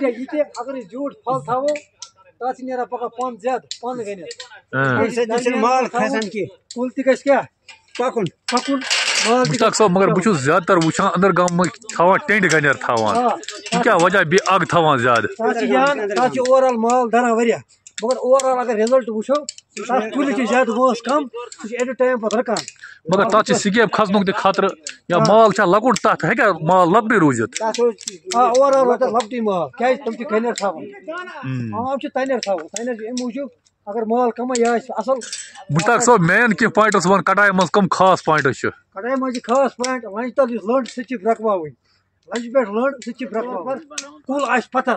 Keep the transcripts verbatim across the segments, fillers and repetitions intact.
یہِ تہِ اگر أسۍ زیوٗٹھ پھل تھاوو، تَتھ چھِ نیران پَگاہ پَن زیادٕ، پَن گٔنِتھ۔ اۭں۔ اَمہِ سۭتۍ چھُنہٕ مال کھسان کینٛہہ۔ کُل تہِ گژھِ کیٛاہ؟ پَکُن۔ پَکُن۔ مال تہِ مشتاق صٲب، مگر بہٕ چھُس زیادٕ تر وٕچھان أنٛدر گامٕکۍ تھاوان ٹٮ۪نٛٹ گنٮ۪ر تھاوان۔ آ۔ یہِ کیٛاہ وجہ بیٚیہِ اَگ تھاوان زیادٕ؟ تَتھ چھِ یِہَن، تَتھ چھِ اوور آل مال دَران واریاہ۔ مگر اوور آل اگر رِزلٹ وٕچھو، تَتھ کُلِس چھِ زیادٕ وٲنٛس کَم، سُہ چھُ ایٹ اے ٹایم پَتہٕ رُکان۔ مگر تَتھ چھِ سکیپ کھسنُک تہِ خطرٕ، یا آ۔ مال چھا لۄکُٹ، تَتھ ہیٚکیٛاہ مال لۄکٹُے روٗزِتھ؟ تَتھ اوس آ، اوور آل روزِ تَتھ لۄکٹُے مال، کیٛازِ تِم چھِ گنٮ۪ر تھاوان۔ ہم۔ عام چھِ تَنٮ۪ر تھاوان، تَنٮ۪ر چھِ اَمہِ موٗجوٗب اگر مال کَمٕے آسہِ اَصٕل۔ مشتاق صٲب، مین کینٛہہ پوینٹس وَن، کَٹایہِ منٛز کَم خاص پوینٹس چھِ؟ کَٹایہِ منٛز چھِ خاص پوینٹ، لَنٛجہِ تَل یُس لٔنٛڈ سُہ تہِ چھِ برٛکواوٕنۍ۔ لَنٛجہِ پٮ۪ٹھ لٔنٛڈ سُہ تہِ چھِ برٛکواوٕنۍ۔ کُل آسہِ پَتھر،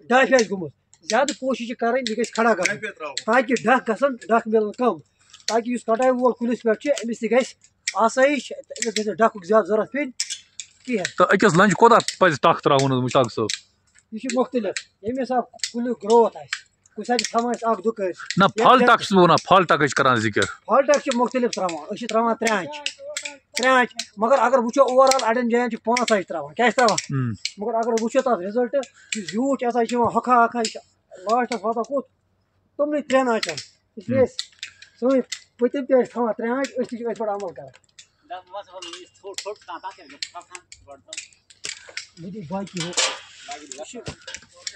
ڈَپھ آسہِ گوٚمُت، زیادٕ کوٗشِش چھِ کَرٕنۍ یہِ گژھِ کھڑا گژھُن، تاکہِ ڈَکھ گژھن، ڈَکھ مِلَن کَم، تاکہِ یُس کَٹایہِ وول کُلِس پٮ۪ٹھ چھُ أمِس تہِ گژھِ آسٲیِش، أمِس گژھِ نہٕ ڈَکھُک زیادٕ ضوٚرَتھ پیٚنۍ کِہیٖنۍ۔ تہٕ أکِس لَنٛجہِ کوٗتاہ پَزِ ٹَکھ ترٛاوُن حظ مشتاق صٲب؟ یہِ چھُ مُختٔلِف، ییٚمہِ حساب کُلیُک گروتھ آسہِ۔ کُنہِ ساتہٕ چھِ تھاوان أسۍ اَکھ زٕ کٔرۍ۔ نہ، یَتھ پھل پٮ۪ٹھ ٹَکھ چھُس بہٕ وَنان، پھل ٹَکھ أسۍ چھِ کَران ذِکِر۔ پھل ٹَکھ چھِ مُختٔلِف ترٛاوان، أسۍ چھِ ترٛاوان ترٛےٚ آنٛچہِ۔ ترٛےٚ آنٛچہِ، مگر اگر وٕچھو اوور آل اَڑٮ۪ن جایَن چھِ پانٛژھ آنٛچہِ ترٛاوان۔ کیٛاہ چھِ ترٛاوان؟ ہُم۔ مگر اگر وٕچھو تَتھ رِزلٹ، یُس زیوٗٹھ چھُ آسان، یہِ چھِ یِوان ہۄکھان ہۄکھان، یہِ چھُ لاسٹَس واتان کوٚت؟ تِمنٕے ترٛٮ۪ن آنٛچَن۔ اِسلیے ہُم۔ سٲنۍ پٔتِم تہِ ٲسۍ تھاوان ترٛےٚ آنٛچہِ، أسۍ تہِ چھِ أتھۍ پٮ۪ٹھ عمل کَران۔ دَپ وَس وَنو أسۍ ژھوٚٹ ژھوٚٹ کانٛہہ تَتھ کیٛاہ گژھِ ژھۄٹھ ژھان گۄڈٕ تِم۔ یہِ دِ باقی ہُہ۔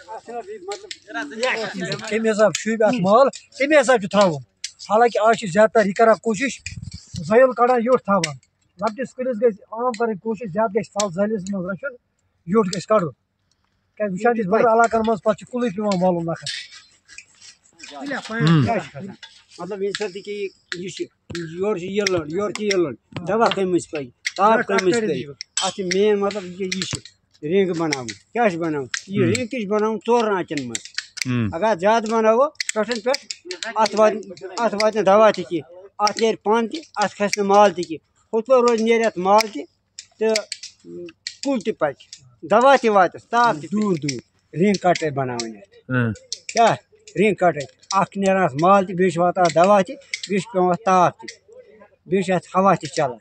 اَتھ چھُنہ بیٚیہِ مطلب کَمہِ حساب شوٗبہِ اَتھ مال، تَمہِ حساب چھُ تھاوُن۔ حالانکہ آز چھِ زیادٕ تر یہِ کران کوٗشِش، زٲیُل کَڑان یوٚٹھ تھاوان۔ لۄکٹِس کُلِس گژھِ عام کَرٕنۍ کوٗشِش، زیادٕ گژھِ تھل زٲیلِس منٛز رَچھُن، یوٚٹھ گژھِ کَڑُن۔ کیٛازِ وٕچھان چھِ أسۍ بٔڑ علاقَن منٛز، پَتہٕ چھُ کُلُے پٮ۪وان والُن نَکھٕ۔ ہُم۔ کیٛاہ چھُ کھسان؟ مطلب، ییٚمہِ ساتہٕ تہِ کہِ یہِ چھِ، یورٕ چھِ یہِ لٔنٛڈ، یورٕ چھِ یہِ لٔنٛڈ۔ دَوا کَمہِ مٔنٛزۍ پَکہِ؟ تاپھ کَمہِ مٔنٛزۍ پَکہِ؟ اَتھ چھِ مین مطلب یہِ، یہِ چھِ رِنٛگ بَناوٕنۍ۔ کیٛاہ چھِ بَناوٕنۍ؟ یہِ ہُم۔ رِنٛگ تہِ چھِ بَناوٕنۍ ژورَن آنٛچَن منٛز۔ ہُم۔ اگر اَتھ زیادٕ بَناوو، پٮ۪ٹھَن پٮ۪ٹھ، اَتھ واتہِ، اَتھ واتہِ نہٕ دَوا تہِ کینٛہہ، اَتھ نیرِ پَن تہِ، اَتھ کھَسہِ نہٕ مال تہِ کینٛہہ۔ ہُتھ پٲٹھۍ روزِ، نیرِ اَتھ مال تہِ، تہٕ کُل تہِ پَکہِ، دَوا تہِ واتٮ۪س، تاپھ تہِ پیٚیہِ۔ دوٗر دوٗر۔ رِنٛگ کَٹٲے بَناوٕنۍ اَتھ۔ اۭں۔ کیٛاہ؟ رِنٛگ کَٹٲے۔ اَکھ چھِ نیران اَتھ مال تہِ، بیٚیہِ چھِ واتان اَتھ دَوا تہِ، بیٚیہِ چھِ پٮ۪وان اَتھ تاپھ تہِ، بیٚیہِ چھِ اَتھ ہوا تہِ چَلان۔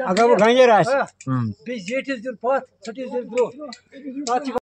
اگر وۄنۍ گَنجَر آسہِ، اۭں۔ بیٚیہِ زیٹھِس دیُن پَتھ، ژھٔٹِس دیُن برٛونٛہہ۔ تَتھ چھِ